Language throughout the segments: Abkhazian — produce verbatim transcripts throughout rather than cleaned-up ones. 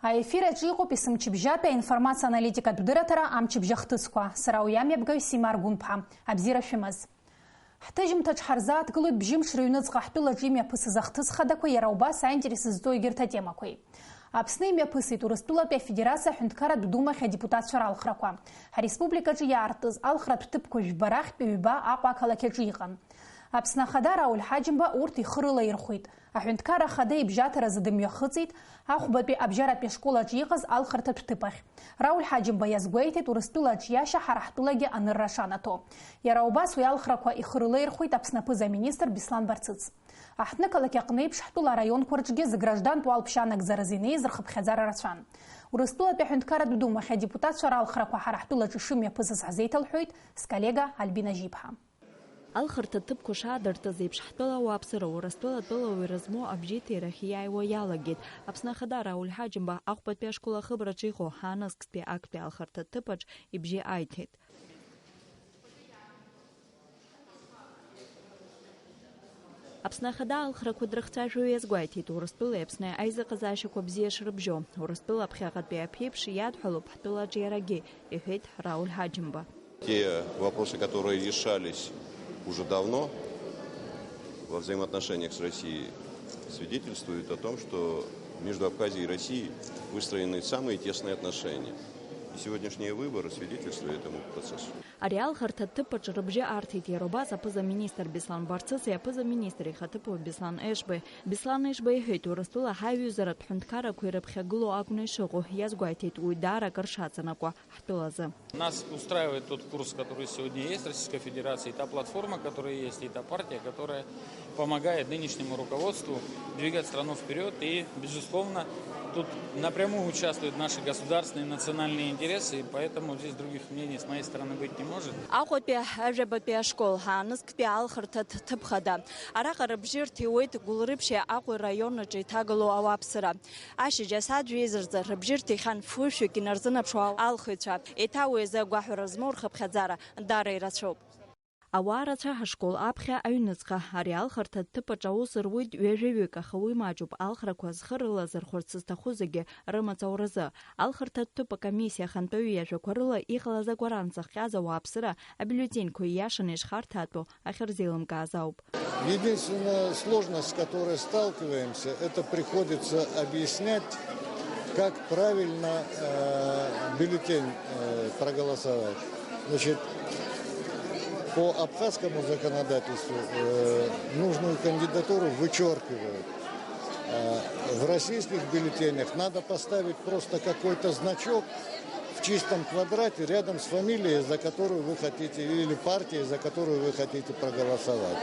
Аефир аҿы иҟоуп есымчыбжьатәи аинформациа-аналитикатә дырраҭара амчыбжь ахҭысқәа. Сара уи амҩаԥгаҩ Сима Аргәынԥҳа. Абзиара шәымаз. Ҳҭыжьымҭаҿ ҳарзааҭгылоит бжьымш рыҩныҵҟа ҳтәылаҿы имҩаԥысыз ахҭыс хадақәа, иара убас аинтерес зҵоу егьырҭ атемақәеи. Аԥсны имҩаԥысит Урыстәылатәи Афедерациа Аҳәынҭқарратә Думахь адепутатцәа ралхрақәа. Ҳареспубликаҿы иаартыз алхратә ҭыԥқәа жәба рахьтә ҩба Аҟәа ақалақь аҿы иҟан. Аԥсны Ахада Рауль Ҳаџьымба урҭ ихы рылаирхәеит. Аҳәынҭқарра Ахада ибжьаҭаразы дымҩахыҵит, ахәбатәи абжьаратәи ашкол аҿы иҟаз алхырҭатә ҭыԥ ахь. Рауль Ҳаџьымба иазгәеиҭеит Урыстәыла аҿиашьа ҳара ҳтәылагьы анырра шанаҭо. Иара убас уи алхрақәа ихы рылаирхәеит Аԥсны аԥыза-министр Беслан Барцыц. Аҳҭнықалақь аҟны еиԥш ҳтәыла араионқәа рҿгьы зграждантә уалԥшьа анагӡаразы инеиз рхыԥхьаӡара рацәан. Урыстәылатәи аҳәынҭқарратә Думахь адепутатцәа ралхрақәа ҳара ҳтәылаҿы шымҩаԥысыз ҳзеиҭалҳәоит сколлега Альбина Жьиԥҳа. Алхырҭа ҭыԥқәа шаадыртыз еиԥш, ҳтәыла ауааԥсыра Урыстәыла тәылауаҩра змоу абжьеиҭирахь иааиуа иалагеит. Аԥсны Ахада Рауль Ҳаџьымба Аҟәатәи ашкол ахыбраҿы иҟоу ҳаанызкстәи актәи алхырҭа ҭыԥаҿ ибжьы аиҭеит. Аԥсны Ахада алхрақәа дрыхцәажәо иазгәеиҭеит, Урыстәылеи Аԥсни аизыҟазаашьақәа бзиа шрыбжьо. Урыстәыла аԥхьаҟатәи аԥеиԥш иадҳәалоуп ҳтәылаҿ иарагьы, иҳәеит Рауль Ҳаџьымба. Те вопросы, которые решались уже давно во взаимоотношениях с Россией, свидетельствуют о том, что между Абхазией и Россией выстроены самые тесные отношения. И сегодняшние выборы свидетельствуют этому процессу. Ари алхырҭа ҭыԥ аҿы рыбжьы арҭеит иара убас аԥыза-министр Беслан Барцыци аԥыза-министр ихаҭыԥуаҩ Беслан Ешбеи. Беслан Ешба иҳәеит, Урыстәыла ҳаиҩызаратә ҳәынҭқаррақәа ирыԥхьагылоу акәны ишыҟоу, иазгәеиҭеит уи даара акыр шацанакуа ҳтәылазы. Нас устраивает тот курс, который сегодня есть в Российской Федерации, и та платформа, которая есть, и та партия, которая помогает нынешнему руководству двигать страну вперёд. И, безусловно, тут напрямую участвуют наши государственные и национальные интересы, и поэтому здесь других мнений с моей стороны быть не может. Аҟәатәи ажәабатәи ашкол ҳаанызктәи алхырҭа ҭыԥхада. Араҟа рыбжьы рҭиуеит Гәылрыԥшьи Аҟәеи раион аҿы иҭагалоу ауааԥсыра. Ашьыжь асааҭ жәеиза рзы рыбжьы рҭихьан фышәҩык инарзынаԥшуа алхыҩцәа. Еиҭа уи азы агәаҳәара змоу рхыԥхьаӡара даара ирацәоуп. Ауаа рацәа ҳашкол аԥхьа аҩныҵҟа, ари алхырҭа ҭыԥ аҿы аус руеит ҩажәаҩык, аха уи маҷуп, алхрақәа зхы рылазырхәырц зҭаху зегьы рымаҵ ауразы. Алхырҭа ҭыԥ акомиссиа ахантәаҩы иажәақәа рыла, иҟалаз агәаранҵа хҟьаз ауааԥсыра абиуллетеньқәа ииашаны ишхарҭәаатәу ахьырзеилымкааз ауп. Единственная сложность, с которой сталкиваемся, это приходится объяснять, как правильно, э, бюллетень, э, проголосовать. Значит, по абхазскому законодательству, э, нужную кандидатуру вычеркивают. Э, в российских бюллетенях надо поставить просто какой-то значок в чистом квадрате рядом с фамилией, за которую вы хотите, или партией, за которую вы хотите проголосовать.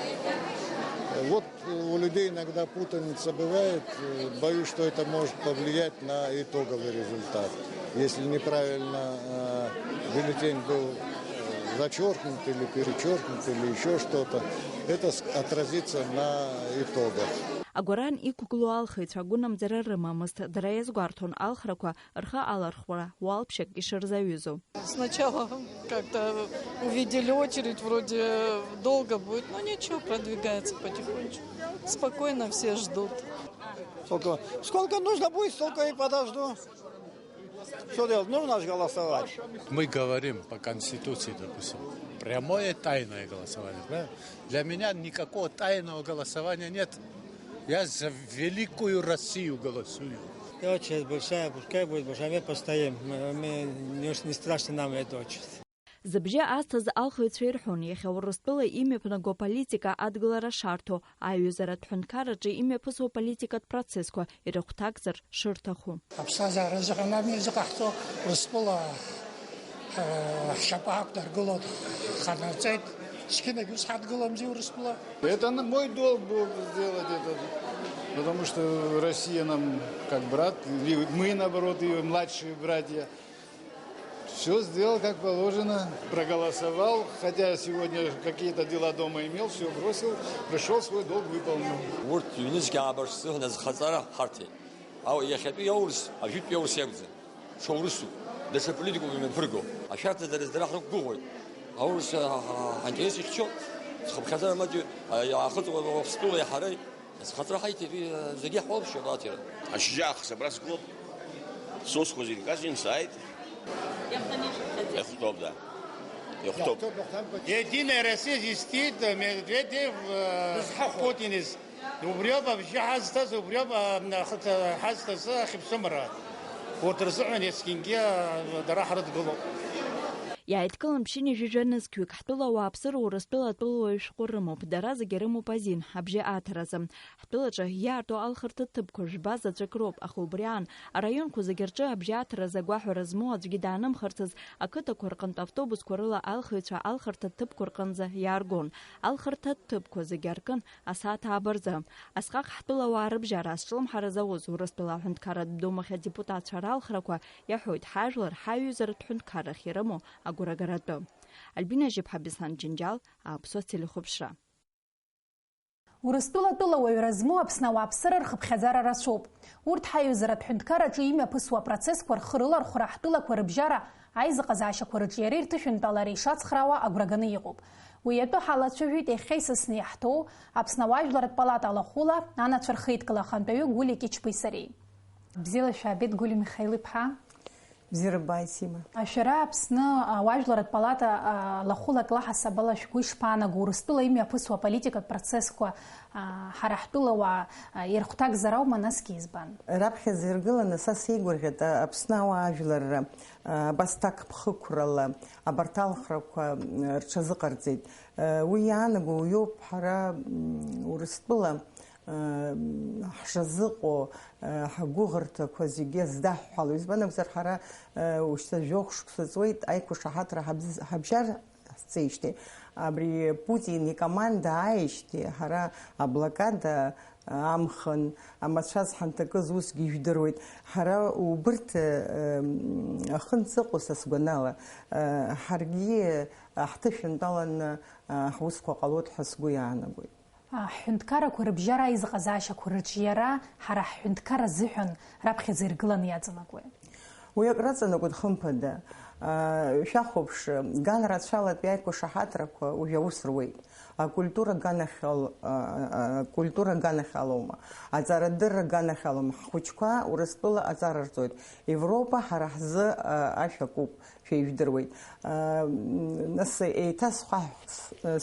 Вот у людей иногда путаница бывает. Э, боюсь, что это может повлиять на итоговый результат. Если неправильно, э, бюллетень был, э, зачеркнут или перечеркнут, или ещё что-то, это с-, отразится на итогах. Агәаран иқәгылоу алхыҩцәа агәынамӡара рымамызт, дара иазгәарҭон алхрақәа рхы алархәра уалԥшьак ишырзаҩызоу. Сначала как-то увидели очередь, вроде долго будет, но ничего, продвигается потихонечку. Спокойно все ждут. Сколько, сколько нужно будет, столько и подожду. Что делать? Нужно же голосовать. Мы говорим по Конституции, допустим, прямое тайное голосование, правильно? Для меня никакого тайного голосования нет. Я за великую Россию голосую. И очередь большая, пускай будет большая, мы постоим. Мы, мы, не, не страшно нам эта очередь. Зыбжьы азҭаз алхыҩцәа ирҳәон, иахьа Урыстәыла имҩаԥнаго аполитика адгылара шарҭо, аиҩызаратә ҳәынҭқарраҿы имҩаԥысуа аполитикатә процессқәа ирыхәҭакзар шырҭаху. Аԥсҭазаара азыҳәан ами изыҟаҳҵо, Урыстәыла, э, ҳшьапы ҳақәдыргыло ҳҟанаҵеит, зқьынагь ус ҳадгыламзи Урыстәыла. Это на-, мой долг был сделать это, потому что Россия нам как брат, и мы, наоборот, ее младшие братья. Всё сделал как положено, проголосовал, хотя сегодня какие-то дела дома имел, всё бросил, пришёл, свой долг выполнил. Урҭ ҩнызқь ааба шсыҳәан азхаҵара ҳарҭеит. Ау, иахьатәи аурыс, ажәытәтәи аурыс иакәӡам. Ҽаурысуп, даҽа политикоуп имҩаԥырго. Ашәарҭа дара, дара ҳрықәгәыӷуеит. Аурыс, а, а, ҳаинтерес ихьчо, зхыԥхьаӡара маҷу, а, иаахыҵуа Уаԥстәылеи ҳареи. Зхаҵара ҳаиҭеит, уи, зегьы иаҳуалԥшьоит аҭира. Ашьыжь аахыс абра сгылоуп. Сусқәа зегьы казин сааит. Иахәҭоуп, да. Иахәҭоуп. Единая Россия зизҭиит Медведев, э, Путинис. Убриоуп абжьы ҳазҭаз, убриоуп, э, ҳазҭаз ахьыԥсымра. Урҭ рзыҳәан есқьынгьы, э, дара ҳрыдгылоуп. Иааидкылан ԥшьынҩажәи жәа нызқьҩык ҳтәыла ауааԥсыра Урыстәыла атәылауаҩ шәҟәы рымоуп, дара зегьы рымоуп азин, абжьы аҭаразы. Ҳтәылаҿы иаарту алхырҭа ҭыԥқәа жәба заҵәык роуп, аха убри аан, араионқәа зегьы рҿы абжьы аҭаразы агәаҳәара змоу аӡәгьы даанымхарцаз, ақыҭақәа рҟынтә автобусқәа рыла алхыҩцәа алхырҭа ҭыԥқәа рҟынӡа иааргон. Алхырҭа ҭыԥқәа зегьы аркын асааҭ ааба рзы. Асҟак ҳтәылауаа рыбжьара азҿлымҳара зауз Урыстәыла аҳәынҭқарратә думахь адепутатцәа ралхрақәа иаҳәоит ҳажәлар ҳаиҩызаратә ҳәынҭқаррахь ирымоу агәрагаратәы. Альбина Жьыԥҳа, Беслан Џьынџьал, Аԥсуа телехәаԥшра. Урыстәыла атәылауаҩра змоу Аԥсны ауааԥсыра рхыԥхьаӡара рацәоуп. Урҭ ҳаиҩызаратә ҳәынҭқарраҿы имҩаԥысуа апроцессқәа рхы рылархәра ҳтәылақәа рыбжьара аизыҟазаашьақәа рыҿиареи рҭышәынтәалареи шацхраауа агәраганы иҟоуп. Уи атәы ҳалацәажәеит иахьа исасны иаҳҭоу Аԥсны ауаажәларратә палата алахәыла анацәа рхеидкыла ахантәаҩы Гулиа Кьычбеи сареи. Бзиала шәаабеит, Гулиа Михаил-иԥҳа. Бзиара бааит, Сима. Шәара Аԥсны ауаажәларратә палата, а, лахәылак лаҳасабала шәгәы ишԥаанаго, Урыстәыла имҩаԥысуа аполитикатә процессқәа, а, ҳара ҳтәылауаа, а, ирыхәҭакзар аума, насгьы избан? Раԥхьаӡа иргыланы са сеигәырӷьеит, а, Аԥсны ауаажәларра, а, абас ҭакԥхықәрала абарҭ алхрақәа, м, рҽазыҟарҵеит. А, уи иаанаго уиоуп, ҳара, м, Урыстәыла ҳшазыҟоу, ҳгәыӷырҭақәа зегьы здаҳҳәало. Избан акәзар, ҳара, ушьҭа жәохә шықәса ҵуеит аиқәшаҳаҭра ҳабз-, ҳабжьар ҳцеижьҭеи. Абри Путин икоманда ааижьҭеи ҳара аблокада амхын, амацәаз ҳанҭакыз усгьы ижәдыруеит. Ҳара убырҭ, ахы нҵыҟәо, са сгәанала, ҳаргьы ҳҭышәынтәаланы ҳусқәа ҟалоит ҳәа сгәы иаанагоит. Аҳәынҭқаррақәа рыбжьара аизыҟазаашьақәа рыҿиара ҳара ҳҳәынҭқарра азыҳәан раԥхьаӡа иргыланы иаҵанакуеит. Уи акраҵанакуеит, хымԥада. Шәахәаԥш, ган рацәалатәи аиқәшаҳаҭрақәа уажә аус руеит. Акультура аганахьал-, акультура аганахьалоума, аҵарадырра аганахьалоума, ҳхәыҷқәа Урыстәыла аҵара рҵоит. Европа ҳара ҳзы ашә акуп, шәеижәдыруеит. Нас еиҭасхәаҳәц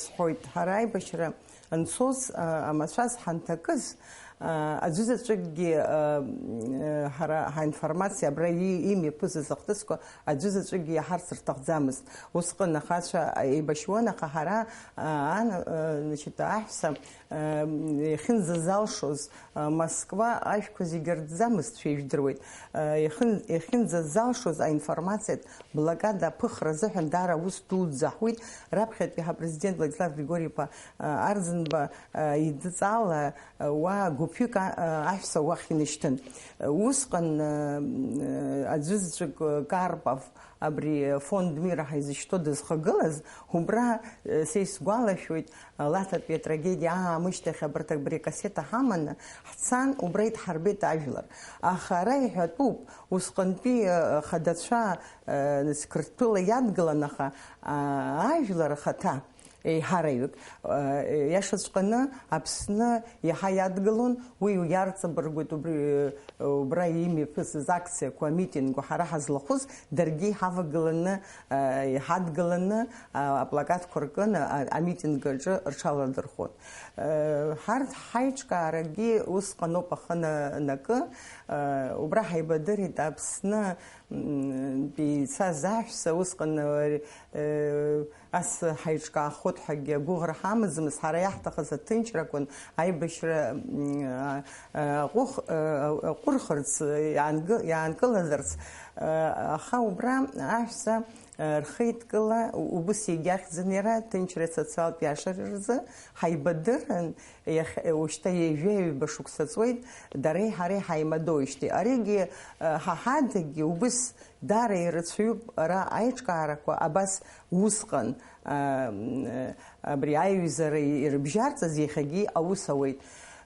сҳәоит, ҳара аибашьра анцоз, а, амацәаз ҳанҭакыз, а, аӡәы заҵәыкгьы, а, м, ҳара ҳаинформациа абра и-, имҩаԥысыз ахҭысқәа аӡәы заҵәыкгьы иаҳарц рҭахӡамызт. Усҟан ахацәа еибашьуан, аха ҳара, а, ан-, а, значит, аҳәса, а, м, иахьынӡазалшоз, а, Москва ашәқәа зегьы рӡӡамызт, шәеижәдыруеит. А, иахьын-, иахьынӡазалшоз аинформациатә блокада аԥыхра азыҳәан даара аус дуӡӡа ҳуит. Раԥхьатәи ҳапрезидент Владислав Григори-иԥа, а, Арӡынба, а, идҵала, а, уа гәыԥҩык, а, а, аҳәса уахь инашьҭын. Усҟан, а, м, аӡәызаҵәык, а, Карпов, абри фонд Мира ҳәа изышьҭоу дызхагылаз, убра, а, са исгәалашәоит, Лаҭатәи атрагедиа аамышьҭахь абарҭ абри акассета ҳаманы ҳцан, убра идҳарбеит ажәлар. Аха ара иҳәатәуп, усҟантәи, э, хадацәа, э, нас, Қырҭтәыла иадгылан, аха, а, ажәлар ахаҭа еиҳараҩык, э, иашаҵәҟьаны Аԥсны иаҳа иадгылон, уи иарҵабыргуеит убри, э, Убра имҩаԥысыз акциақәа, амитингқәа ҳара ҳазлахәыз, даргьы иҳавагыланы, а, иҳадгыланы, а, аплакатқәа ркын, а, амитинг аҿы рҽаладырхәон. Э, ҳарҭ ҳаиҿкаарагьы усҟаноуп ахы на-, накы, э, убра ҳаибадырит Аԥсны, м, тәи ицаз аҳәса, усҟан, э, э, Ас ҳаиҿкаахоит ҳәагьы агәыӷра ҳамаӡамызт, ҳара иаҳҭахыз аҭынчра акәын, аибашьра, м, а, а, аҟәых-, а, аҟәырхырц, иаанкы-, иаанкылазарц, а, аха убра аҳәса, а, рхеидкыла у-, убыс иагьахьӡын иара, аҭынчреи асоциалтә иашареи рзы ҳаибадырын, иахь-, ушьҭа ҩажәи ҩба шықәса ҵуеит, дареи ҳареи ҳаимадоижьҭеи. Аригьы, а, ҳа ҳадагьы убыс Даара ирацәаҩуп ара аиҿкаарақәа абас усҟан, а, м, абри аиҩызара ирыбжьарҵаз, иахьагьы аус ауеит.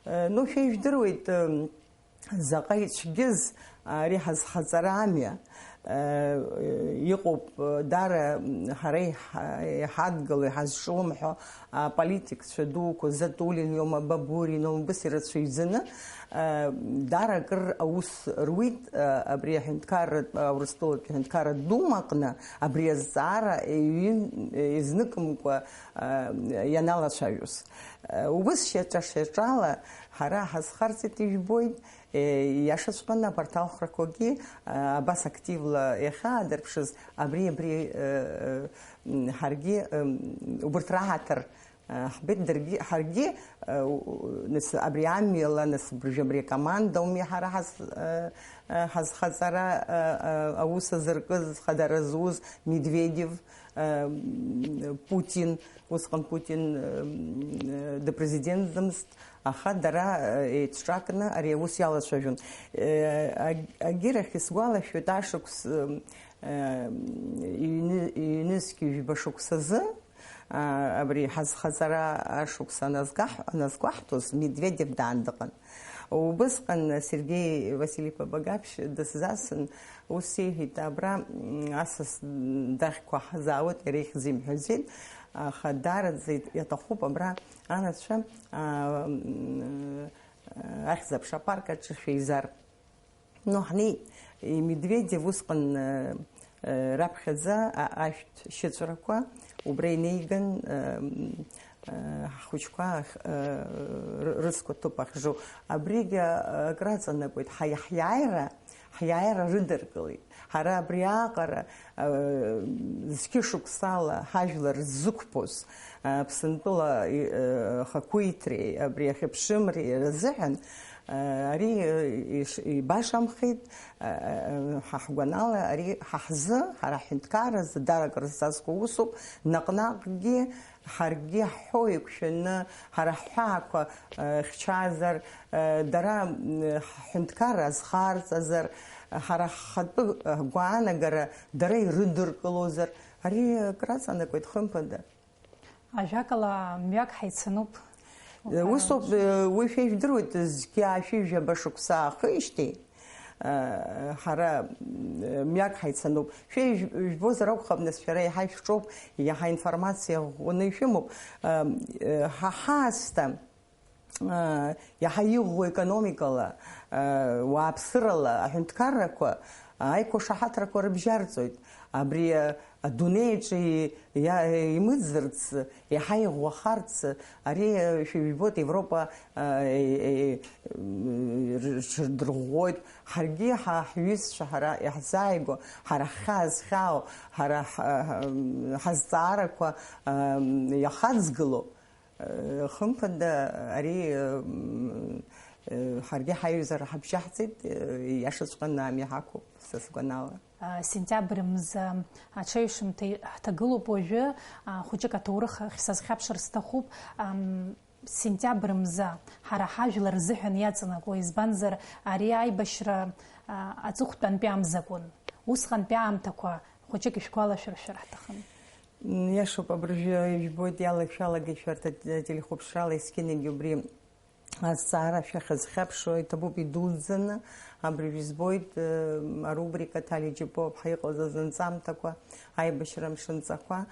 Э, ну, шәа ижәдыруеит, м, Заҟа ицәгьыз ари ҳазхаҵара амҩа, э, иҟоуп, э, дара, м, ҳара иҳа-, иҳадгыло, иҳазҿлымҳо, аполитикцәа дуқәа, Затулин иоума, Бабурин иоума, убас ирацәаҩӡаны, э, дара акыр аус руит, э, абри аҳәынҭқарратә, Аурыстәылатәи аҳәынҭқарратә Дума аҟны абри азҵаара иҩын-, изныкымкәа, э, ианалацәажәоз. Э, убас шьаҿа-шьаҿала ҳара ҳазхарҵеит, ижәбоит. Е, иашаҵәҟьаны абарҭ алхрақәагьы, а, абас активла иахьаадырԥшыз, абри, абри, э, э, м, ҳаргьы, м, убарҭ раҳаҭыр, э, ҳбеит даргьы, ҳаргьы, э, у-, нас абри амҩала, нас абыржәы абри акоманда ауми ҳара ҳаз-, э, э, ҳазхаҵара, э, э, аус азыркыз, хадара зуз Медведев, э, м, Путин, усҟан Путин, э, м, э, дыпрезидентӡамызт, аха дара, э, еицҿакны ари аус иалацәажәон. Э, аг-, агьырахь исгәалашәоит ашықәс, э, э, ҩны-, ҩнызқь ҩба шықәсазы, а, абри ҳазхаҵара ашықәс аназгах-, аназгәаҳҭоз Медведев даан дыҟан. Убысҟан Сергеи Василий-иԥа Багаԥшь дысзасын, ус сеиҳәеит, абра, м, асас дахьқәа ҳзаауеит, иара ихьӡ имҳәаӡеит, аха даараӡа иаҭахуп абра анацәа, а, м, ахьӡ-аԥша апарк аҿы шәеизар. Ну, ҳнеит, и Медведев усҟан, э, э, раԥхьаӡа а-, ашәҭ шьыҵәрақәа убра инеиган, э, м, э, ҳхәыҷқәа ахь-, э, ры-, рызқәа ҭыԥ ахьжу. Абригьы, э, акраҵанакуеит, ҳа-, ҳиааира, ҳиааира рыдыркылеит. Ҳара абри аҟара, э, зқьышықәсала ҳажәлар ззықәԥоз, э, Аԥсынтәыла, э, ахақәиҭреи абри ахьыԥшымреи рзыҳәан, Ари, э, иш-, ибашамхеит, э, э, ҳа ҳгәанала, ари ҳа ҳзы, ҳара ҳҳәынҭқарразы дара акрызҵазкуа усуп, наҟ-наҟгьы ҳаргьы ҳҳәо еиқәшәаны, ҳара ҳҳәаақәа, э, хьчазар, э, дара, м, ҳҳәынҭқарра азхарҵазар, ҳара ҳхатәы, э, гәаанагара дара ирыдыркылозар, ари акраҵанакуеит, хымԥада. Ажәакала, мҩак ҳаицануп. Усоуп, уи шәа ижәдыруеит, зқьи аашәи жәаба шықәса аахижьҭеи, ҳара мҩак ҳаицануп. Шәа ижә-, ижәбозар акәхап, нас, шәара иаҳа ишәҿоуп, иаҳа информациа ӷәӷәаны ишәымоуп. Ҳа ҳаасҭа, иаҳа иӷәӷәоу економикала, уааԥсырала аҳәынҭқаррақәа аиқәшаҳаҭрақәа рыбжьарҵоит. Абри, а, адунеи аҿы и-, иа-, имыӡырц, иаҳа иӷәӷәахарц, ари, а, шәа ижәбоит, Европа, а, е-, е-, м, рҽырдырӷәӷәоит. Ҳаргьы ҳа ҳҩызцәа ҳара иаҳзааигәоу, ҳара ҳхьаа зхьаау, ҳара ҳ-, ҳ-, ҳазҵаарақәа, а, иахаҵгылоу, Хымԥада, ари, м, ҳаргьы ҳаҩызара ҳабжьаҳҵеит, иашаҵәҟьаны ами ҳақәуп, са сгәанала. Сентиабр мза аҽеиҩшымҭа ҳҭагылоуп уажәы, хәыҷык аҭоурых ахь сазхьаԥшыр сҭахуп. Сентиабр мза ҳара ҳажәлар рзыҳәан иаҵанакуа, избанзар, ари аибашьра аҵыхәтәантәи амзакәын. Усҟантәи аамҭақәа хәыҷык ишәгәалашәыршәар ҳҭахын. Иашоуп, абыржәы ижәбоит, иалашәалагеи шәарҭ ателехәаԥшрала есқьынагьы убри азҵаара шәахьазхьаԥшуа иҭабуп идуӡӡаны, абыржәы избоит, э, арубрика Ҭали Џьапуаԥҳа иҟалаз азанҵамҭақәа, аибашьра амшынҵақәа, э,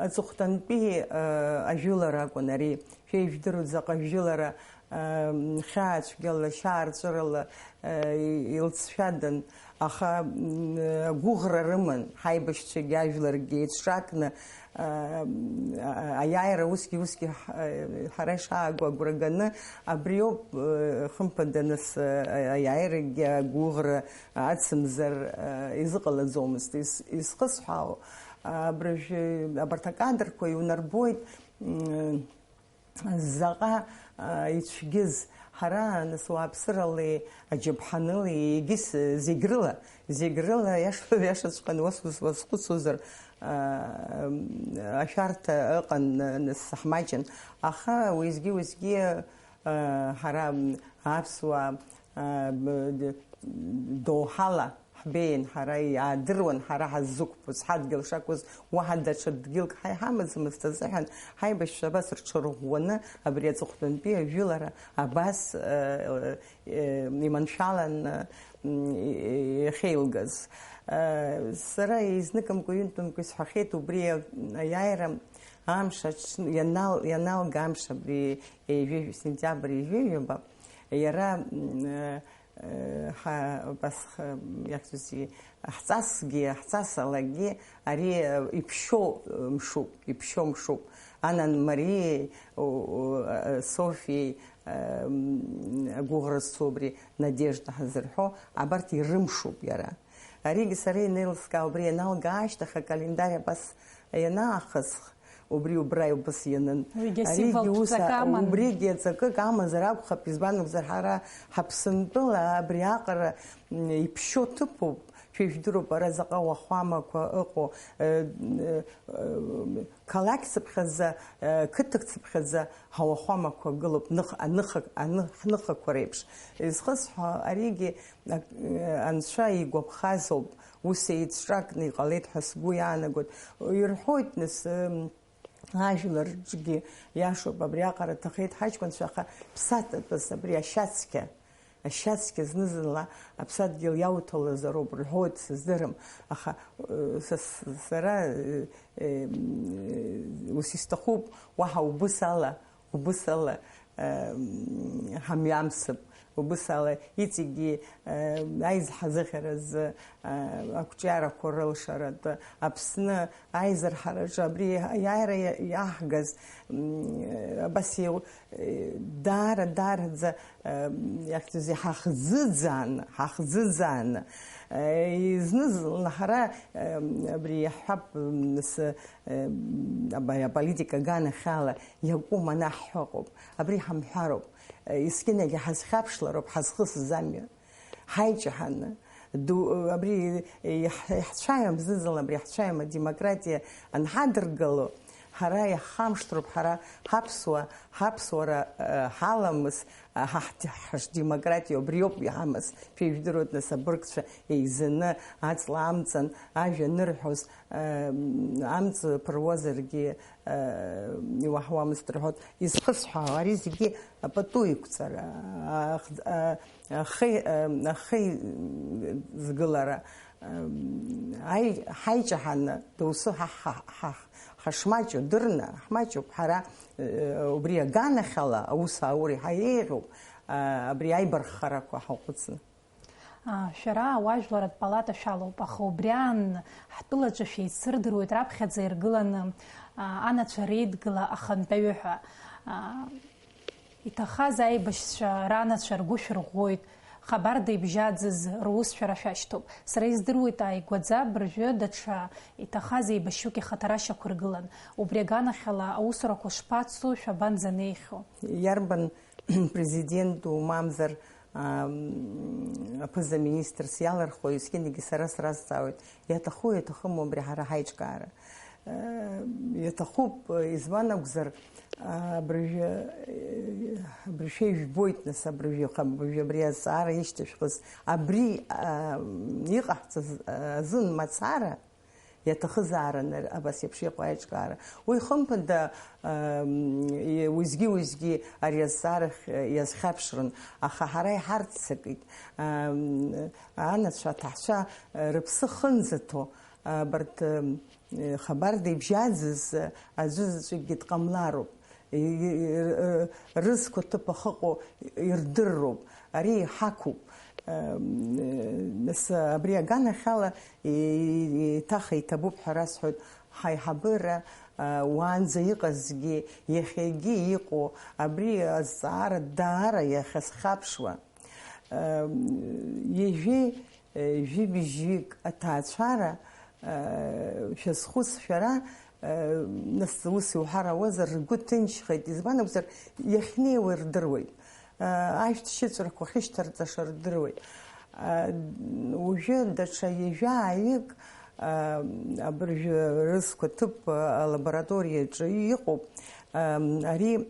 аҵыхәтәантәи, э, ажәылара акәын ари. Шәеижәдыруеит заҟа жәылара, м, хьаацәгьала, шьаарҵәырала, э, илҵшәадан, аха, м, агәыӷра рыман, ҳаибашьцәагьы ажәларгьы еицҿакны, э, м, а-, аиааира усгьы, усгьы ҳ-, э, ҳара ишаагу агәра ганы, абриоуп, э, хымԥада, нас, э, аиааирагьы агәыӷра ацымзар, э, изыҟалаӡомызт, ис-, исхысҳәаау, абыржәы абарҭ акадрқәа иунарбоит, м, Заҟа, а, ицәгьыз, ҳара, нас, уааԥсыралеи, аџьаԥҳанылеи, егьыс, зегь рыла, зегь рыла, иаша-, иашаҵәҟьаны уас-, ус уазхәыцуазар, а, м, ашәарҭа ыҟан, нас, саҳмаҷын. Аха уеизгьы-уеизгьы, а, ҳара, м, аԥсуаа, а, б-, д-, доуҳала Ҳбеиан, ҳара иаадыруан ҳара ҳаззықәԥоз, ҳадгьыл шакәыз, уаҳа даҽа дгьылк ҳа иҳамаӡамызт азыҳәан, ҳаибашьцәа абас рҽырӷәӷәаны абри аҵыхәтәантәи ажәылара абас, э, э, иманшәалан, э, м, иахьеилгаз. Э, сара изныкымкәа, ҩынтәымкәа исҳәахьеит убри аиааира амш аҽны ианал-, ианалга амш абри ҩажәи-, сентиабр ҩажәи ҩба, иара, м, э, Ҳа-, абас, х-, иахьӡузеи, ҳҵасгьы, ҳҵасалагьы ари, э, иԥшьоу, э, мшуп, иԥшьоу мшуп. Анан Мариеи, у-, у-, э, Софиеи, э, м, агәыӷра зцу абри Надежда ҳазырҳәо, абарҭ ирымшуп иара. Аригьы сара инеилыскаа, убри ианалга ашьҭахь акалендарь абас ианаахысх, убри убра убас ианын. Уигьы Аригьы асимволтә ус ҵакы а-, аман. Убригьы аҵакык амазар акәхап, избан акәзар, ҳара ҳаԥсынтәыла абри аҟара, м, иԥшьоу ҭыԥуп, шәа ижәдыруп, ара заҟа уахәамақәа ыҟоу, э, э, э, қалақь цыԥхьаӡа, э, қыҭак цыԥхьаӡа ҳауахәамақәа гылоуп, ных-, аныха-, аны-, ҳныхақәа реиԥш. Изхысҳәо аригьы ак-, э, анцәа игәаԥхазоуп, ус еицҿакны иҟалеит ҳәа сгәы иаанагоит. Ирҳәоит, нас, м, ажәларҿгьы иашоуп, абриаҟара аҭахеит ҳаҷкәынцәа, аха ԥсаҭатәыс абри ашьацқьа, ашьацқьа зны-зынла аԥсадгьыл иауҭалазароуп рҳәоит, сыздырам, аха, э, са, с-, сара, э, э, м, ус исҭахуп, уаҳа убыс ала, убыс ала, э, м, ҳамҩамсып, убыс ала иҵегьгьы, э, аизҳазыӷьаразы, э, ақәҿиарақәа рылшаратәы Аԥсны аизырҳараҿы абри аиааира иа-, иаҳгаз, м, абас еиу-, э, даара, даараӡа, э, иахьӡузеи, ҳахӡыӡааны, ҳахӡыӡааны, э, зны-зынла ҳара, э, абри иаҳҳәап, м, нас, э, абри аполитика аганахьала иакәым анаҳҳәо ыҟоуп. Абри ҳамҳәароуп. Э, есқьынагьы ҳазхьаԥшлароуп ҳазхысыз амҩа. Ҳаиҷаҳаны, ду-, абри иаҳ-, иаҳцәаҩам зны-зынла, абри иаҳцәаҩам адемократиа анҳадыргало, ҳара иаҳхамышҭроуп, ҳара ҳаԥсуа, ҳаԥсуара, э, ҳаламыс, э, ҳа-, ҳ-, ҳдемократиа убриоуп иҳамаз, шәа ижәдыруеит, нас, абыргцәа еизаны, аҵла амҵан, ажәа анырҳәоз, э, амҵ ԥыруазаргьы, э, иуаҳауамызт рҳәоит. Изхысҳәаау, ари зегьы апату иқәҵара, ахь-, а-, ахи-, а-, ахи згылара, а-, аи-, ҳаиҷаҳаны, доусы ҳа-, ҳа-, ҳа-, ҳашмаҷу дырны, ҳмаҷуп ҳара, э, убри аганахьала аус ааура иаҳа еиӷьуп, а, абри аибарххарақәа ҳаҟәыҵны. Шәара ауаажәларратә палата шәалоуп, аха убри аан ҳтәылаҿы шәеицырдыруеит раԥхьаӡа иргыланы, а, анацәа реидгыла ахантәаҩы ҳәа. А, иҭахаз аибашьцәа ранацәа ргәы шәырӷәӷәоит, хабарда ибжьаӡыз рус шәара шәашьҭоуп. Сара издыруеит, ааигәаӡа абыржәы даҽа иҭахаз еибашьҩык ихаҭара шьақәыргылан. Убри аганахьала аусурақәа шԥацу, шәабанӡанеихьоу? Иарбан президенту, мамзар, ам, аԥыза-министрс иалырхуа, есқьынагьы сара сразҵаауеит, иаҭаху, иаҭахыму абри ҳара ҳаиҿкаара. Э, иаҭахуп, избан акәзар, абыржәы, э, абыржәы ижәбоит, нас, абыржәы, абыржәы абри азҵаара ишьҭышәхыз, абри, а, иҟаҳҵаз азын мацара, иаҭахызаарын абас еиԥш иҟоу аиҿкаара. Уи, хымԥада, ам, и-, уеизгьы-уеизгьы ари азҵаарахь иазхьаԥшрын, аха ҳара иҳарццакит. Ам, анацәа, аҭаҳцәа, рыԥсы хынӡаҭоу, абарҭ, ам, хабарда ибжьаӡыз аӡәы заҵәыкгьы дҟамлароуп. И-, и-, рызқәа ҭыԥ ахыҟоу ирдырроуп. Ари иҳақәуп. Ам, нас абри аганахьала и-, и-, еиҭах еиҭабуп ҳәа расҳәоит, ҳаиҳабыра, а, уаанӡа иҟазгьы, иахьагьы иҟоу, абри азҵаара даара иахьазхьаԥшуа. Ам, ҩажәи, э, жәибжьҩык аҭаацәара, э, шәазхәыц шәара, э, нас ус иуҳәар ауазар, ргәы ҭынчхеит, избан акәзар, иахьнеиуа ирдыруеит. Э, ашәҭшьыҵәрақәа ахьышьҭарҵаша рдыруеит. Э, уажәы даҽа ҩажәааҩык, э, абыржәы рызқәа ҭыԥ, э, алабораториаҿы иҟоуп. Э, ари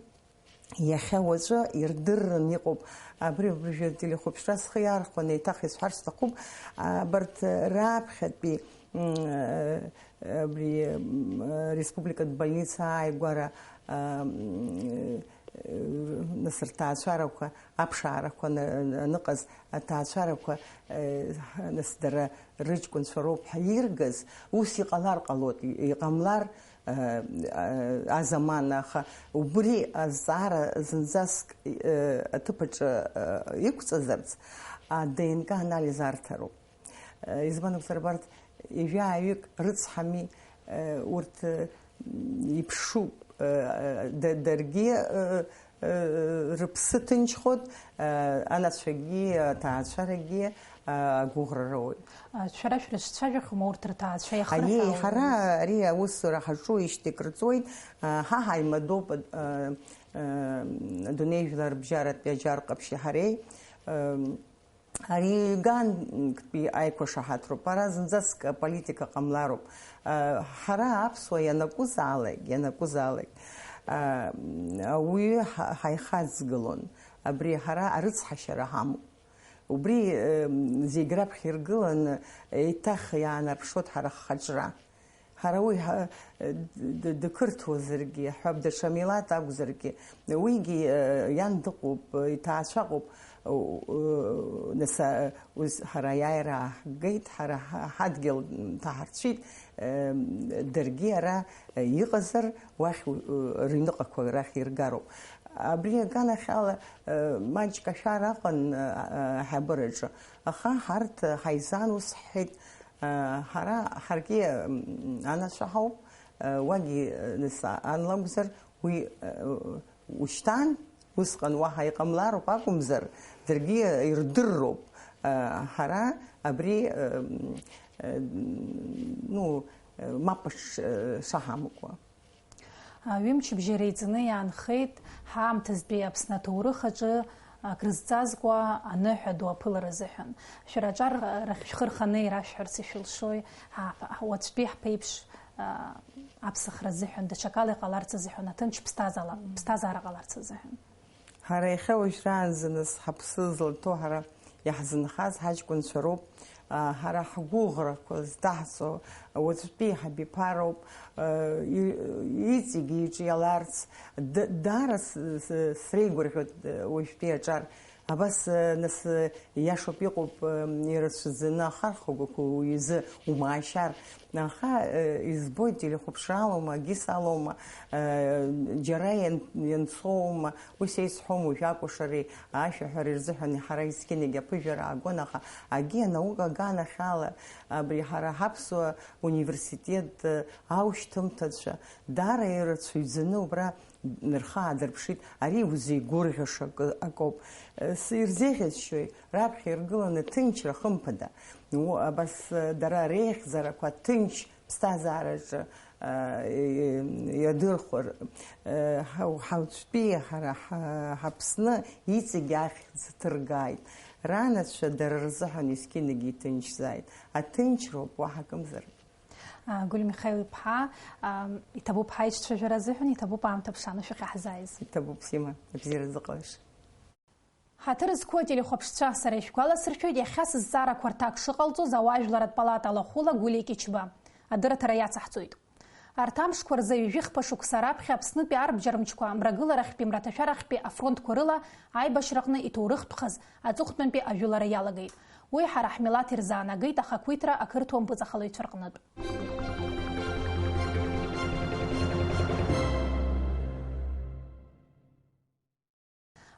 Иахьа уаҵәы ирдыррын иҟоуп. Абри, абыржәы телехәаԥшра схы иархәаны еиҭах исҳәар сҭахуп. Абарҭ раԥхьатәи, м, абри, м, республикатә больница ааигәара, м, нас рҭаацәарақәа, аԥшаарақәа на-, аныҟаз аҭаацәарақәа, нас дара рыҷкәынцәа роуп ҳәа иргаз, ус иҟалар ҟалоит, иҟамлар, азамана, аха убри азҵаара зынӡаск, аҭыԥаҿы, иқәҵазарц, а-Д Н К анализ арҭароуп. Избан акәзар, абарҭ ҩажәаҩык рыцҳами, урҭ иԥшуп, да-, даргьы, рыԥсы ҭынчхоит, анацәагьы, аҭаацәарагьы, агәыӷра роуеит. Шәара шәрызцәажәахьоума урҭ рҭаацәа? Аиеи, иахырҳәаауа ҳара ари аусура ҳаҿуижьҭеи крыҵуеит, ҳа ҳаимадоуп, адунеижәлар рыбжьаратәи аџьар ҟаԥшьи ҳареи. Ари гангтәи аиқәшаҳаҭроуп, ара зынӡаск аполитика ҟамлароуп. Ҳара аԥсуа ианакәызаалак, ианакәызаалак, ауаҩы ҳа-, ҳаихаҵгылон. Абри ҳара арыцҳашьара ҳамоуп. Убри, зегь раԥхьа иргыланы, еиҭах иаанарԥшуеит ҳара ҳхаҿра. Ҳара уи ҳа-, д-, д-, дқырҭуазаргьы, ҳәа даҽа милаҭ акәзаргьы, уигьы, э, иан дыҟоуп, иҭаацәа ыҟоуп, у-, у-, нас, а, ус ҳара аиааира ааҳгеит, ҳара ҳа-, ҳадгьыл ҭаҳарцәит, э, даргьы ара, э, иҟазар, уахь, у-, у-, рыҩныҟақәа рахь иргароуп. Абри аганахьала, э, маҷк ашәара аҟан, э, аҳабыраҿы, аха ҳарҭ ҳаизан ус ҳҳәеит, Ҳара ҳаргьы, м, анацәа ҳауп, уагьы, нас, ан лакәзар, уи, ушьҭан, усҟан уаҳа иҟамлароуп акәымзар, даргьы ирдырроуп, ҳара абри, м, ну, мап ш-, шаҳамкуа. Ҩымчыбжьа реиҵаны иаанхеит ҳаамҭазтәи Аԥсны аҭоурых аҿы акрызҵазкуа аныҳәа ду аԥылара азыҳәан. Шәара аҿар рахь шәхы рханы ирашәҳәарц ишәылшои, ҳа-, ҳа-, уаҵәтәи ҳԥеиԥш, а, аԥсахра азыҳәан, даҽакала иҟаларц азыҳәан, аҭынч ԥсҭазаала-, ԥсҭазаара ҟаларц азыҳәан? Ҳара иахьа уажәраанӡа нас ҳаԥсы злаҭоу ҳара иаҳзынхаз ҳаҷкәынцәа роуп, ҳара ҳгәыӷрақәа здаҳҵо уаҵәтәи ҳабиԥароуп, и-, иҵегьы иҿы иаларц, д-, даара с-, с-, среигәырӷьоит уажәтәи аҿар. Абас, нас, иашоуп иҟоуп, ирацәаӡаны ахархәагақәа уҩызы умаашьар. Аха, э, избоит, телехәаԥшралоума, агьысалоума, э, џьара иан-, ианцоума, ус еизҳәом уажә акәашареи ашәаҳәареи рзыҳәан ҳара есқьынагь аԥыжәара аагон, аха агьи анаука аганахьала абри ҳара ҳаԥсуа университет, э, аушьҭымҭацәа даара ирацәаҩӡаны убра рхы аадырԥшит, ари узеигәырӷьаша акы, акоуп. Э, с-, ирзеиӷьасшьои, раԥхьа иргыланы ҭынчра, хымԥада. У-, абас, э, дара реихьӡарақәа ҭынч ԥсҭазаараҿы, э, иадырхәар, э, ҳа-, ҳауаҵәтәи ҳара ҳа-, ҳаԥсны иҵегь ахьӡ ҭыргааит. Ранацәа дара рзыҳәан есқьынагьы иҭынчзааит. Аҭынчроуп, уаҳа акымзар. А, Гәлиа Михаил-иԥҳа, а, иҭабуп ҳаиҿцәажәара азыҳәан, иҭабуп аамҭа ԥшааны шәахьаҳзааиз. Иҭабуп, Сима, абзиара зыҟалаша. Ҳаҭыр зқәу ателехәаԥшцәа, сара ишәгәаласыршәоит, иахьа сызҵаарақәа рҭак шыҟалҵоз ауаажәларратә палата алахәыла Гәлиа Кьычба. Адырраҭара иацаҳҵоит. Арҭ амшқәа рзы ҩажәихԥа шықәса раԥхьа Аԥснытәи арбџьармчқәа мрагыларахьтәи, мраҭашәарахьтәи афронтқәа рыла аибашьраҟны иҭоурыхтә хаз аҵыхәтәантәи ажәылара иалагеит. Уи ҳара ҳмилаҭ ирзаанагеит ахақәиҭра ақырҭуа мпыҵахалаҩцәа рҟнытә.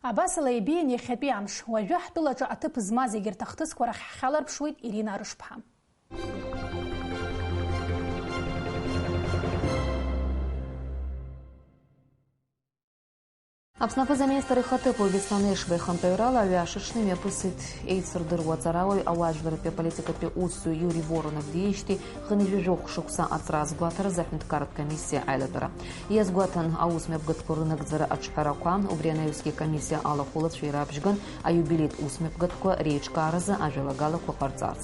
Абасала ибеиан иахьатәи амш. Уажәы ҳтәылаҿы аҭыԥ змаз егьырҭ ахҭысқәа рахь ҳхьаларԥшуеит Ирина Арышԥҳа. Аԥсны аԥыза-министр ихаҭыԥуаҩ Беслан Ешба ихантәаҩрала аҩы ашыҽны имҩаԥысит еицырдыруа аҵарауаҩ, ауаажәларратәи аполитикатәи усзуҩ Иури Воронов диижьҭеи хынҩажәи жәохә шықәса аҵра азгәаҭаразы аҳәынҭқарратә комиссиа аилатәара. Иазгәаҭан аусмҩаԥгатәқәа рынагӡара аҿҳәарақәа, убри анаҩсгьы акомиссиа алахәылацәа ирабжьган аиубилеитә усмҩаԥгатәқәа реиҿкааразы ажәалагалақәа ҟарҵарц.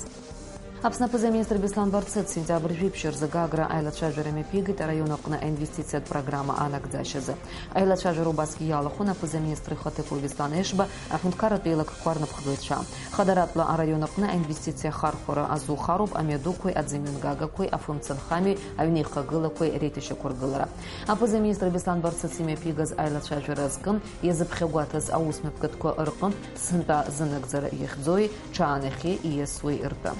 Аԥсны аԥыза-министр Беслан Барцыц сентиабр жәиԥшь рзы Гагра аилацәажәара мҩаԥигеит араион аҟны аинвестициатә программа анагӡашьазы. Аилацәажәара убасгьы иалахәын аԥыза-министр ихаҭыԥуаҩ Беслан Ешба, аҳәынҭқарратә еилакқәа рнапхгаҩцәа. Хадаратәла араион аҟны аинвестициа ахархәара азухароуп амҩадуқәеи аӡымҩангагақәеи афымцамхамҩеи аҩнеихагылақәеи реиҭашьақәыргылара. Аԥыза-министр Беслан Барцыц имҩаԥигаз аилацәажәара азкын иазыԥхьагәаҭаз аус мҩаԥгатәқәа рҟынтә сынтәа зынагӡара иахьӡои, ҽаанахьы ииасуеи ртәы.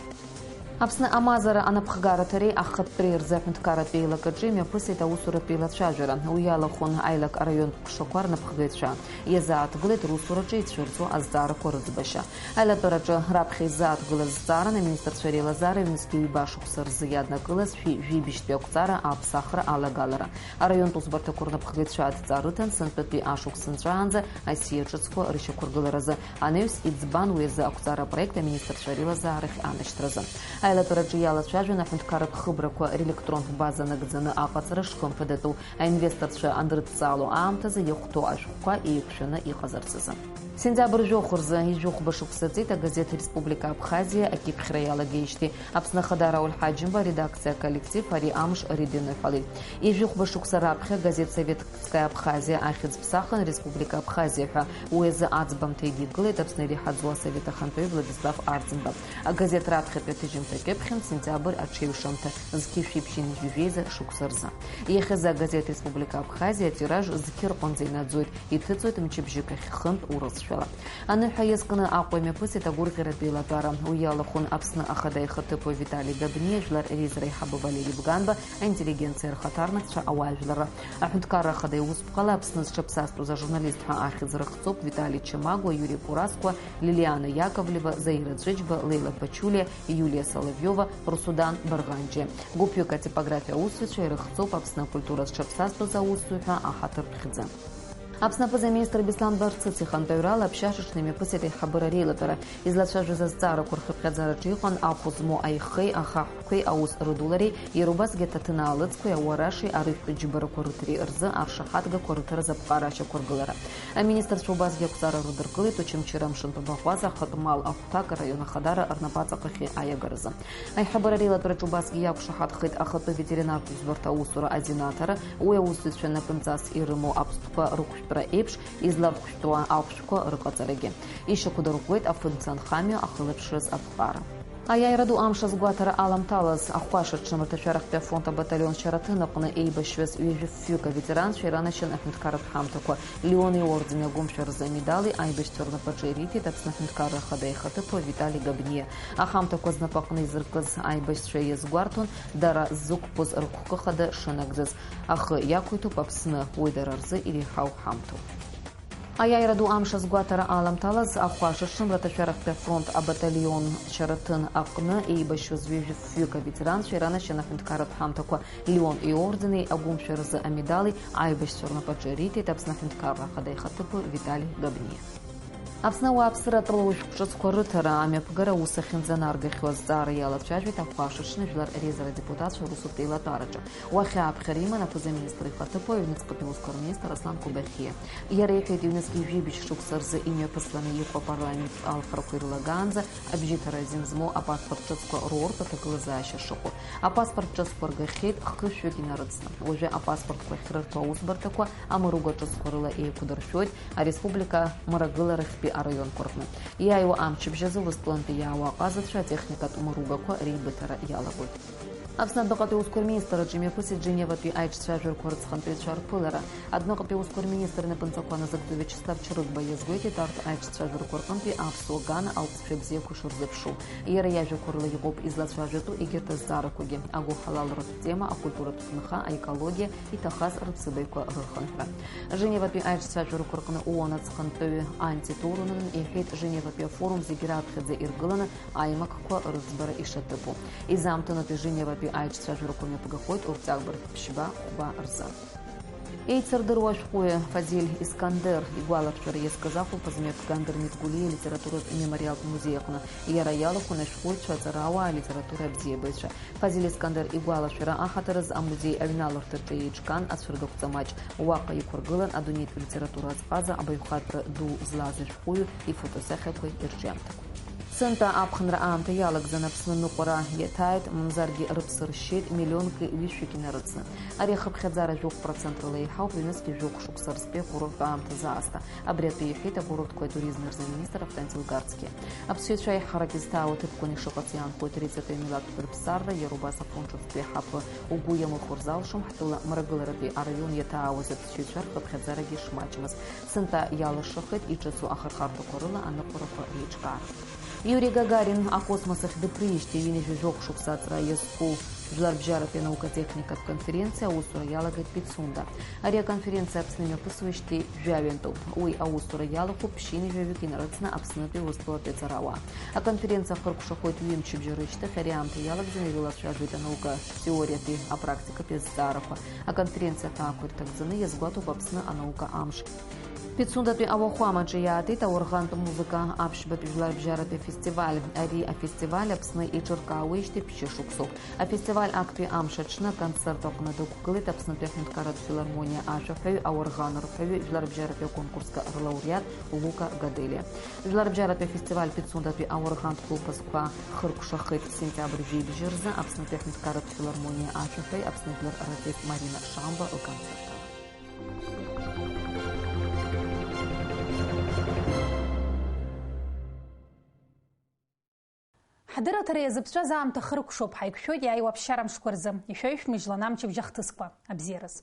Аԥсны амазара анапхгараҭареи ахатәреи рзы аҳәынҭқарратә еилакаҿы имҩаԥысит аусуратә еилацәажәара. Уи иалахәын аилак араионтә ҟәшақәа рнапхгаҩцәа. Иазааҭгылеит русураҿы ицәырҵуа азҵаарақәа рыӡбашьа. Аилатәараҿы раԥхьа изааҭгылаз зҵааран аминистрцәа реилазаара ҩнызқьи ҩба шықәса рзы иаднакылаз шәи жәибжьтәи ақәҵара аԥсахра алагалара. Араионтә усбарҭақәа рнапхгаҩцәа адҵа рыҭан сынтәатәи ашықәс нҵәаанӡа асиа ҿыцқәа рышьақәыргыларазы. Анаҩс иӡбан уи азы ақәҵара апроект аминистрцәа реилазаарахь анашьҭразы. Аилатәараҿы иалацәажәон аҳәынҭқарратә хыбрақәа релектронтә база нагӡаны аҟаҵара шхымԥадатәу, аинвесторцәа анрыдҵало аамҭазы иахәҭоу ашәҟәқәа еиқәшәаны иҟазарц азы. Сентиабр жәохә рзы ижәҩыхәба шықәса ҵит агазеҭ Республика Абхазиа акьыԥхьра иалагеижьҭеи. Аԥсны Ахада Рауль Ҳаџьымба аредакциа аколлектив ари амш ридиныҳәалеит. Ижәҩыхәба шықәса раԥхьа агазеҭ Советская Абхазия ахьӡ ԥсахын Республика Абхазиа ҳәа. Уи азы аӡбамҭа идикылеит Аԥсны иреиҳаӡоу асовет ахантәаҩы Владислав Арӡынба. Агазеҭ раԥхьатәи аҭыжьымҭа кьыԥхьын сентиабр аҽеиҩшамҭа, зқьи шәиԥшьи ҩынҩажәи жәеиза шықәса рзы. Иахьазы агазеҭ Республика Абхазиа атираж зқьы рҟынӡа инаӡоит, иҭыҵуеит мчыбжьык ахь хынтә урысшәала. Аныҳәа иазкны Аҟәа имҩаԥысит агәырӷьаратә еилатәара. Уи иалахәын Аԥсны Ахада ихаҭыԥуаҩ Витали Габниа, жәлар реизара аиҳабы Валери Бганба, аинтеллигенциа рхаҭарнакцәа, ауаажәларра. Аҳәынҭқарра Ахада иусԥҟала Аԥсны зҽаԥсазтәыз ажурналист ҳәа ахьӡ рыхҵоуп Витали Чамагәа, Иури Курасқәа, Лилиана Иаковлева, Заира Ҵәыџьба, Леила Пачулиа, Иулиа Соловиова, Русудан Барӷанџьиа. Гәыԥҩык атипографиа аусзуҩцәа ирыхҵоуп Аԥсны акультура зҽаԥсазтәыз аусзуҩ ҳәа аҳаҭыртә хьӡы. Аԥсны аԥыза-министр Беслан Барцыц ихантәаҩрала аԥшьашаҽны имҩаԥысит аиҳабыра реилатәара. Излацәажәоз азҵаарақәа рхыԥхьаӡараҿы иҟан ахә змоу аихеи ахаҳәқәеи аус рыдулареи, иара убасгьы аҭаҭын аалыҵқәеи ауарашеи арыжәтә џьбарақәа рыҭареи рзы аршаҳаҭгақәа рыҭаразы аԥҟара ашьақәыргылара. Аминистрцәа убасгьы ақәҵара рыдыркылеит Очамчыра амшынтә абаҟәаза ахатә мал ахәҭак араион ахадара рнапаҵаҟахьы аиагаразы. Аиҳабыра реилатәараҿы убасгьы иақәшаҳаҭхеит ахатәы ветеринартә усбарҭа аусура азинаҭара, уи аусзуҩцәа напынҵас ирымоу аԥстәқәа рықәшәтәра еиԥш, излархәшәтәуа ахәшәқәа рыҟаҵарагьы. Ишьақәдырӷәӷәеит афымцамхамҩа ахылаԥшраз аԥҟара. Аиааира ду амш азгәаҭара аламҭалаз, ахәаша аҽнымырҭашәарахьтәи афронт абаталион Шьараҭын аҟны еибашьҩыз ҩажәи фҩык аветеранцәа иранашьан аҳәынҭқарратә ҳамҭақәа. Леон иордени агәымшәа рзы амедали аибашьцәа рнапаҿы ириҭеит Аԥсны аҳәынҭқарра ахада ихаҭыԥуаҩ Витали Габниа. Ахамҭақәа знапаҟны изыркыз аибашьцәа иазгәарҭон дара ззықәԥоз рыгәкы хада шынагӡаз. Ахы иақәиҭуп Аԥсны, уи дара рзы иреиҳау ҳамҭоуп. Аиааира ду амш азгәаҭара аламҭалаз, ахәаша аҽнымырҭашәарахьтәи афронт абаталион Шьараҭын аҟны еибашьуаз ҩажәи фҩык аветеранцәа иранашьан аҳәынҭқарратә ҳамҭақәа Леон иордени агәымшәа рзы амедали аибашьцәа рнапаҿы ириҭеит Аԥсны аҳәынҭқарра ахада ихаҭыԥуаҩ Витали Габниа. Аԥсны ауааԥсыра атәылаушәҟә ҿыцқәа рыҭара амҩаԥгара аус ахьынӡанаргахьоу азҵаара иалацәажәеит ахәаша аҽны жәлар реизара адепутатцәа русутә еилатәараҿы. Уахь ааԥхьара иман аԥыза-министр ихаҭыԥуаҩ аҩныҵҟатәи аусқәа рминистр Аслан Кобахьиа. Иара иҳәеит, ҩнызқьи жәибжь шықәса рзы имҩаԥысланы иҟоу апарламент алхрақәа ирылагаанӡа абжьыҭара азин змоу апаспорт ҿыцқәа роуртә аҭагылазаашьа шыҟоу. Апаспорт ҿыцқәа ргахьеит хкы-шәҩык инарыцны. Уажәы апаспортқәа ахьрырҭо аусбарҭақәа амыруга ҿыцқәа рыла еиқәдыршәоит ареспублика мрагыларахьтәи араионқәа рҟны. Иааиуа амчыбжь азы Урыстәылантәи иаауа аҟазацәа атехникатә мыругақәа реибыҭара иалагоит. Аԥсны адәныҟатәи аусқәа рминистрраҿы имҩаԥысит Женеватәи аиҿцәажәарақәа рыҵхантәаҩцәа рԥылара. Адәныҟатәи аусқәа рминистр инапынҵақәа назыгӡо Виачеслав Чрыгба иазгәеиҭеит арҭ аиҿцәажәарақәа рҟынтәи аԥсуа гана алҵшәа бзиақәа шырзыԥшу. Иара иажәақәа рыла иҟоуп излацәажәатәу егьырҭ азҵаарақәагьы, агәыҳалалратә тема, акультуратә ҭынха, аекологиа, иҭахаз рыԥсыбаҩқәа рырхынҳәра. Женеватәи аиҿцәажәарақәа рҟны ООН аҵхантәаҩы Анти Турунен иҳәеит, Женеватәи афорум зегьы раԥхьаӡа иргыланы аимакқәа рыӡбара ишаҭыԥу. Изаамҭанытәи Женеватәи аиҿцәажәарақәа мҩаԥгахоит октиабр ԥшьба, хәба рзы. Еицырдыруа ашәҟәыҩҩы Фазиль Искандер игәаларшәара иазкыз ахәылԥаз мҩаԥган Дырмит Гәлиа алитературатә мемориалтә музеи аҟны. Иара иалахәын ашәҟәыҩҩцәа, аҵарауаа, алитература абзиабаҩцәа. Фазиль Искандер игәалашәара аҳаҭыр азы амузеи аҩналарҭаҿы еиҿкаан ацәыргақәҵа маҷ. Уаҟа иқәыргылан адунеитә литература азҟаза абаҩхатәра ду злаз ашәҟәыҩҩы ифотосахьақәеи ирҿиамҭақәеи. Сынтәа аԥхынра аамҭа иалагӡан, Аԥсны ныҟәара иаҭааит, мамзаргьы рыԥсы ршьеит миллионки ҩышәи инарыцны. Ари ахыԥхьаӡара жәохә процент рыла еиҳауп, ҩнызқьи жәохә шықәса рзтәи акурорттә аамҭазы аасҭа. Абри атәы иҳәеит акурортқәеи атуризми рзы аминистр Автандил Гарцкиа. Аԥсшьаҩцәа аиҳарак изҭаау аҭыԥқәа анышыҟац иаанхоит реиҵатәи амилаҭтә рыԥсарра, иара убас афон ҿыцтәи ҳаԥы угәы иамыхәар залшом, ҳтәыла мрагыларатәи араион иаҭаауаз аԥсшьаҩцәа рхыԥхьаӡарагьы шмаҷмыз. Сынтәа иалашахеит иҿыцу ахырхарҭақәа рыла аныҟәарақәа реиҿкаара. Иури Гагарин акосмос ахь дыԥрижьҭеи ҩынҩажәи жәохә шықәса аҵра иазку жәларбжьаратәи анаукатә техникатә конференциа аусура иалагеит Пицунда. Ари аконференциа Аԥсны имҩаԥысуеижьҭеи жәаҩантәуп. Уи аусура иалахәуп ԥшьынҩажәаҩык инарыцны Аԥснытәи Урыстәылатәи аҵарауаа. Аконференциа ахыркәшахоит ҩымчыбжьа рышьҭахь, ари аамҭа иалагӡаны ирылацәажәоит анаука теориатәи апрактикатәи азҵаарақәа. Аконференциа аҭаақәа ирҭагӡаны иазгәаҭоуп Аԥсны анаука амш. Пицундатәи ауахәамаҿы иаатит ауарӷантә музыка аԥшьбатәи жәларбжьаратәи афестиваль. Ари афестиваль Аԥсны еиҿыркаауеижьҭеи ԥшьышықәсоуп. Афестиваль актәи амш аҽны аконцерт аҟны дықәгылеит Аԥснытәи аҳәынҭқарратә филармониа ашәаҳәаҩ, ауарӷан рҳәаҩы, жәларбжьаратәи аконкурсқәа рлауреат Лука Гаделиа. Жәларбжьаратәи афестиваль Пицундатәи ауарӷантә хәылԥазқәа хыркәшахеит. Сентиабр жәибжь рзы Аԥснытәи аҳәынҭқарратә филармониа ашәаҳәаҩ, Аԥсны жәлар артист Марина Шамба лконцерт. Ҳдырраҭара иазыԥҵәаз аамҭа хыркәшоуп, ҳаиқәшәоит иааиуа аԥсшьара мшқәа рзы. Ишәаҩшәмыжьлан амчыбжь ахҭысқәа. Абзиараз.